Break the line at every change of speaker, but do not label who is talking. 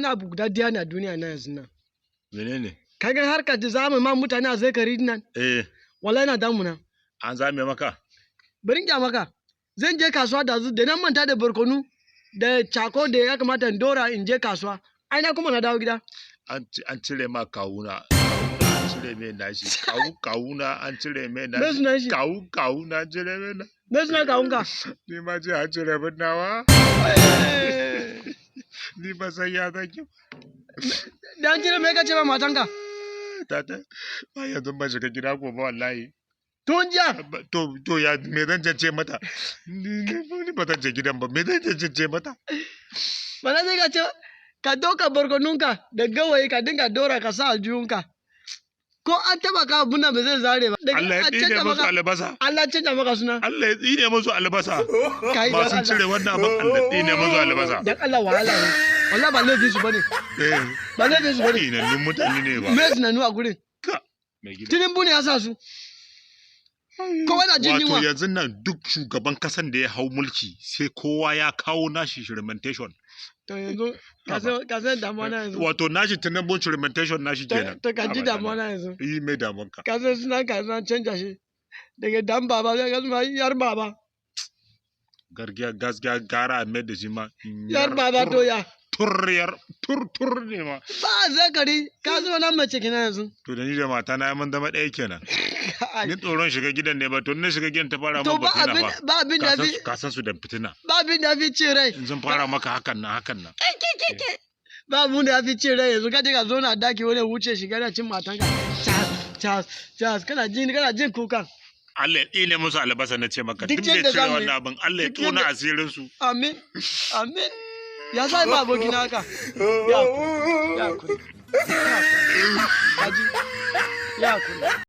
Wani abu guda diya na duniya na yanzu nan.
Menene?
Kaga harkar da zamu ma mutane a zakari nan.
Eh.
Wallahi na damuna.
An zame maka?
Bari in gaya maka. Zan je kasuwa da da nan manta da barkonu da cako da ya kamata in dora in je kasuwa. Ai na kuma na dawo gida.
An cire ma kawuna. Kawuna an cire mai nashi. Kawuna an cire mai
Me
nashi.
sunan shi?
Kawuna an cire mai nashi.
Me sunan kawunka?
Ni ma ce an cire min nawa. Ni ba san ya zaki.
Da an cire, me ka ce ma matanka?
Tata, ba yanzu ban shiga gida gobe wallahi.
Tun jiya.
To ya me zan ce mata? Ni ba zan je gidan ba. Me zan ce mata?
Bana sai ka ce ka doka barkonunka da gawayi, ka dinga dora ka sa aljihunka. Ko an taba ka, abun nan ba zai zare ba.
Allah ya
An
tsine
canja
musu
maka
albasa.
Allah ya canja maka suna.
Allah ya tsine musu albasa.
Kai dan
Masu
Allah.
cire wannan abin, Allah ya tsine musu albasa.
Dan Allah, wahala ne. Wallahi ba laifin su bane.
Eh.
Ba laifin su bane.
Tsinannun mutane ne ba.
Me tunanu a gurin?
Ka mai gida.
Tinubu ne ya sa su. Kowa na jin
Wato
yunwa.
yanzu nan duk shugaban kasan da ya hau mulki, sai kowa ya kawo nashi shirmentation.
To yanzu ka san damuwa na yanzu.
Wato nashi Tinubu shirmentation nashi kenan.
To ka ji damuwa na yanzu.
Yi mai damuwanka.
Ka san sunan ka sunan canja shi. Daga dan baba sai ka zama yar baba.
Gaskiya gaskiya, gara a mai da shi ma.
Yar baba to ya.
Tur yar tur tur ne ma.
Ba zakari, ka zama nan mace kenan yanzu.
To da ni da mata na mun zama ɗaya kenan.
Ai.
Ni tsoron shiga gidan ne ba, to na shiga gidan ta fara
To
min
ba
fitina
abin
ba.
ba abin da
Ka san
fi
su da fitina.
Ba abin da fi cin rai.
In sun fara maka hakan nan hakan nan.
Ba abin da fi cin rai yanzu, ka je ka zo na daki, wani wuce shiga na cin matanka. Cas cas cas, kana jin kukan.
Allah ya tsine musu albasa na ce maka,
Duk
duk mai
yadda
cire
za mu yi.
wannan abin, Allah ya
Duk
tona asirin su.
Amin. Amin. Ya sa ba abokina haka. Ya kuri. Ya kuri. Ya kuri. Kaji. Ya kuri.